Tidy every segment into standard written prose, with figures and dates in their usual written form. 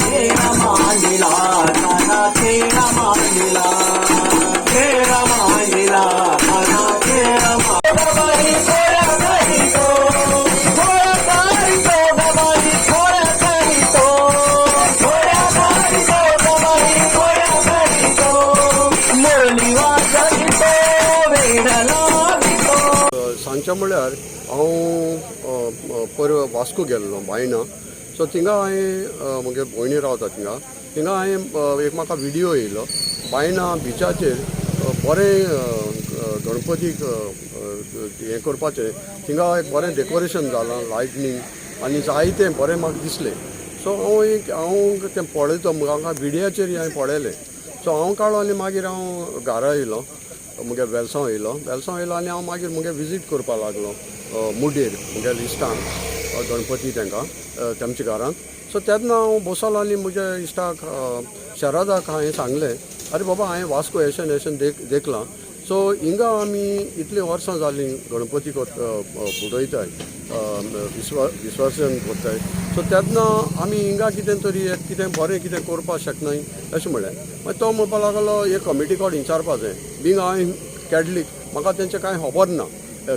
खेळ मांडिला कान्हा खेळ मांडिला, खेळ मांडिला कान्हा खेळ. गबाई खोऱ्या करीतो, खोऱ्या करीतो गबाई खोऱ्या करीतो, खोऱ्या करीतो गबाई खोऱ्या करीतो, मुरली वाजवितो वेड लावितो. सांगचें म्हळ्यार हांव पयर वास्को गेल्लो बायणा. सो थिंगा हांवें, म्हगे भयणी रावता थिंगा, थिंगा हांवें एक म्हाका विडियो येयलो, बायणा बिचाचेर बरें गणपतीक हें करपाचें थिंगा एक बरें डेकोरेशन जालां, लायटनींग आनी जायतें बरें म्हाका दिसलें. सो हांव एक हांव तें पळयतो, म्हाका विडियाचेर हांवें पळयलें. सो हांव काडलो आनी मागीर हांव घरा येयलो, मुगे वेलसांव येयलो. वेलसांव येयलो आनी हांव मागीर मुगे विजीट करपाक लागलो मुडेर मुगेल्या इश्टांक, गणपती तांकां तेमच्या घरांत. सो तेन्ना हांव बसलो आनी म्हज्या इश्टाक शरदाक हांवें सांगलें, "आरे बाबा, हांवें वास्को एशेन एशेन देखलां. सो हिंगा आमी इतलीं वर्सां जालीं गणपती बुडयताय, विसर्जन करताय. सो तेन्ना आमी हिंगा कितें तरी एक कितें बरें कितें करपाक शकनाय?" अशें म्हणलें. मागीर तो म्हणपाक लागलो, एक कमिटी कडेन विचारपा जाय. बींग हांव कॅथलीक, म्हाका तेंचें कांय खबर ना,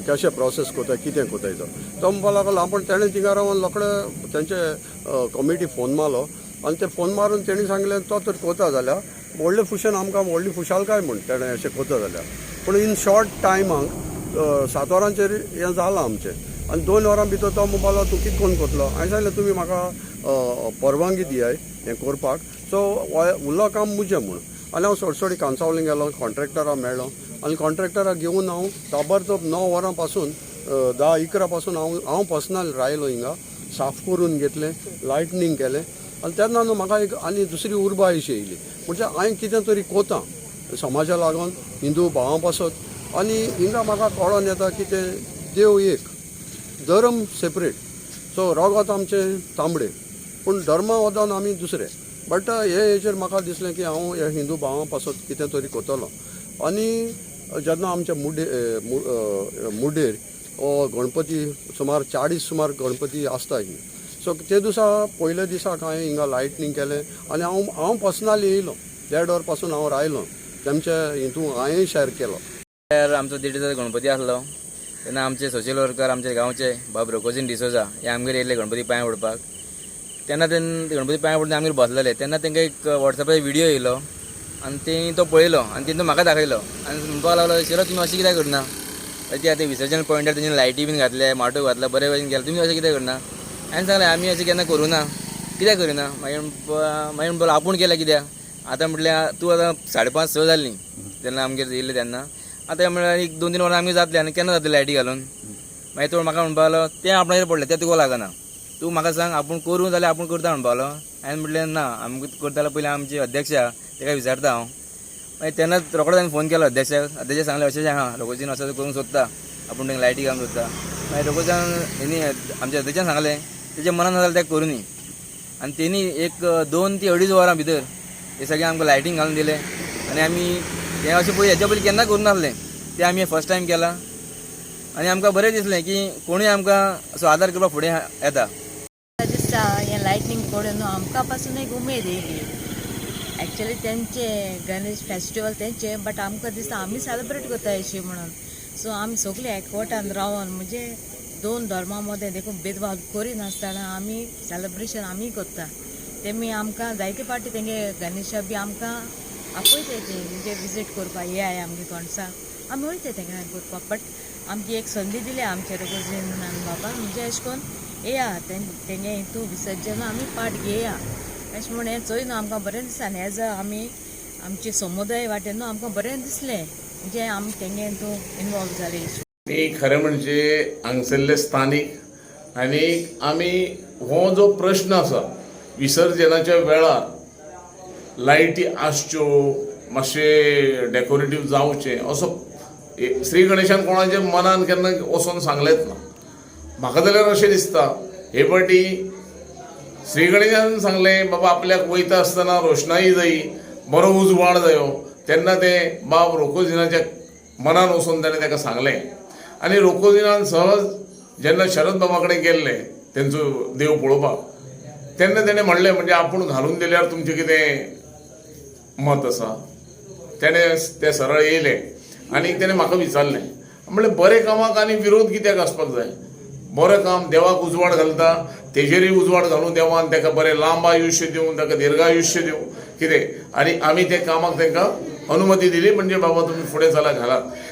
कशें प्रोसेस करताय, कितें करताय. तो तो म्हणपाक लागलो, पूण तेणें थिंगा रावन रोखडे तेंचे कमिटी फोन मारलो आनी ते फोन मारून तेणी सांगलें, तो तर करता जाल्यार व्हडले फुशेन आमकां व्हडली खुशालकाय म्हूण तेणें अशें करता जाल्यार. पूण इन शॉर्ट टायमाक 7 वरांचेर हें जालां आमचें आनी 2 वरां भितर तो म्हणपाक लागलो, "तूं कितें करून करतलो?" हांवें सांगलें, "तुमी म्हाका परवानगी दियाय हें करपाक. सो उरलो काम म्हजें" म्हूण. आनी हांव सोडसोडी कांसावली गेलो, कॉन्ट्रॅक्टराक मेळ्ळो आनी कॉन्ट्रॅक्टराक घेवन हांव ताबडतोब 9 वरां पासून, 10-11 पासून हांव हांव पर्सनल रायलो हिंगा, साफ करून घेतलें, लायटनींग केलें. आनी तेन्ना न्हू म्हाका एक आनी दुसरी उर्बा अशी येयली, म्हणजे हांवें कितें तरी कोता समाजा लागून, हिंदू भावां पासत. आनी हिंगा म्हाका कळोन येता की ते देव एक, धर्म सेपरेट. सो रोगत आमचें तांबडे, पूण धर्मा वदान आमी दुसरे. बट हे हेचेर म्हाका दिसलें की हांव ह्या हिंदू भावां पासत कितें तरी करतलो. आनी जेन्ना आमच्या मुडेर हो गणपती सुमार 40 सुमार गणपती आसता हिंगा. सो ते दिसा, पयल्या दिसाक हांवें हिंगा लायटनींग केलें आनी हांव हांव पर्सनली येयलो, देड वर पासून हांव रायलो तेमच्या हितून, हांवें शेअर केलो. म्हळ्यार आमचो देड दिसाचो गणपती आसलो तेन्ना आमचे सोशल वर्कर, आमचे गांवचे बाब रोकोजीन डिसोजा हे आमगेर येयल्ले गणपती पांय पडपाक. तेन्ना तेन्ना गणपती पांय पडून आमगेर बसलेले तेन्ना तांकां एक वॉट्सॅपार व्हिडियो येयलो आनी तेणी तो पळयलो आनी तेणी तो म्हाका दाखयलो आनी म्हणपाक लागलो, "शिरो, तुमी अशें कित्याक करना? ते आतां विसर्जन पॉयंटार तेंच्यानी लायटी बीन घातले, माटो घातला, बरे भशेन केला. तुमी अशें कित्याक करना?" हांवें सांगलें, "आमी अशें केन्ना करूं ना. कित्याक करिना?" मागीर मागीर म्हणपाक, "आपूण केलें कित्याक?" आतां म्हटल्यार तूं आतां 5:30-6 जाल्लीं तेन्ना आमगेर येयल्ले तेन्ना. आतां म्हळ्यार एक 2-3 वरां आमगेर जातलें आनी केन्ना जातलें लायटी घालून? मागीर तो म्हाका म्हणपाक लागलो, "तें आपणाचेर पडलें, तें तुका लागना. तूं म्हाका सांग, आपूण करूं जाल्यार आपूण करता" म्हणपाक लागलो. हांवें म्हटलें, "ना, आमकां करता जाल्यार पयलीं आमचे अध्यक्ष आहा तेका विचारता हांव." मागीर तेन्नाच रोखडो ताणें फोन केलो अध्यक्षाक. अध्यक्षाक सांगलें, अशें अशें आहा, रोकोजीन असो असो करूंक सोदता, आपूण तांकां लायटी घालूंक सोदता. मागीर रोकोजान हेणी आमच्या अध्यक्षान सांगलें, तेच्या मनान आसा जाल्यार तेका करुनी. आनी तेणी एक 2 ते अडीच वरां भितर हे सगळें आमकां लायटींग घालून दिलें. आनी आमी हें अशें पळय हेच्या पयलीं केन्ना करूं नासलें, तें आमी फर्स्ट टायम केलां आनी आमकां बरें दिसलें की कोणूय आमकां असो आदार करपाक फुडें येता. दिसता हें लायटनींग पळोवन न्हू आमकां पासून एक उमेद येयली. एक्चुअली तेंचे गणेश फेस्टिवल तेंचे, बट आमकां दिसता आमी सेलेब्रेट करता अशी म्हणून. सो आमी सगळीं एकवटान रावन, म्हणजे दोन धर्मा मदें देखून भेदभाव करिनासतना आमी सेलेब्रेशन आमी करता. तेमी आमकां जायते फावटी तेंगे गणेशा बी आमकां आपयताय ते, म्हणजे विजीट करपाक येयाय आमगे कोणसाक. आमी वयताय तेंगे करपाक, बट आमची एक संदी दिल्या आमच्या रोगोजीन बाबा, म्हणजे अशें करून येया तेंगे हितू विसर्जन आमी पार्ट घेया अशें म्हूण. हें चोय न्हू आमकां बरें दिसता आनी एज अ आमी आमचे समुदाय वाटेन न्हू आमकां बरें दिसलें, म्हणजे आमी तेंगे हितू इनवॉल्व जाले. मी खरें म्हणजे हांगसरले स्थानीक आनी आमी हो जो प्रश्न आसा, विसर्जनाच्या वेळार लायटी आसच्यो, मातशें डेकोरेटीव जावचें, असो श्री गणेशान कोणाच्या मनान केन्ना वचोन सांगलेंच ना. म्हाका जाल्यार अशें दिसता, हे फावटी श्री गणेशान सांगलें, बाबा आपल्याक वयता आसतना रोशणाई जायी, बरो उजवाड जायो. तेन्ना ते बाब रोकोजिनाच्या मनान वचून ताणें ताका सांगलें आनी रोकोजिनान सहज जेन्ना शरद बाबा कडेन गेल्ले तेंचो देव पळोवपाक. तेन्ना तेणें म्हणलें, म्हणजे आपूण घालून दिल्यार तुमचें कितें मत आसा? तेणें तें सरळ येयलें आनी तेणें म्हाका विचारलें. म्हणलें, बरें कामाक आनी विरोध कित्याक आसपाक जाय? बरें काम देवाक उजवाड घालता, तेजेरूय उजवाड घालूं देवान, ताका बरें लांब आयुश्य दिवं, ताका दीर्घायुश्य दिवं कितें. आनी आमी त्या कामाक तांकां अनुमती दिली, म्हणजे बाबा तुमी फुडें चला, घालात.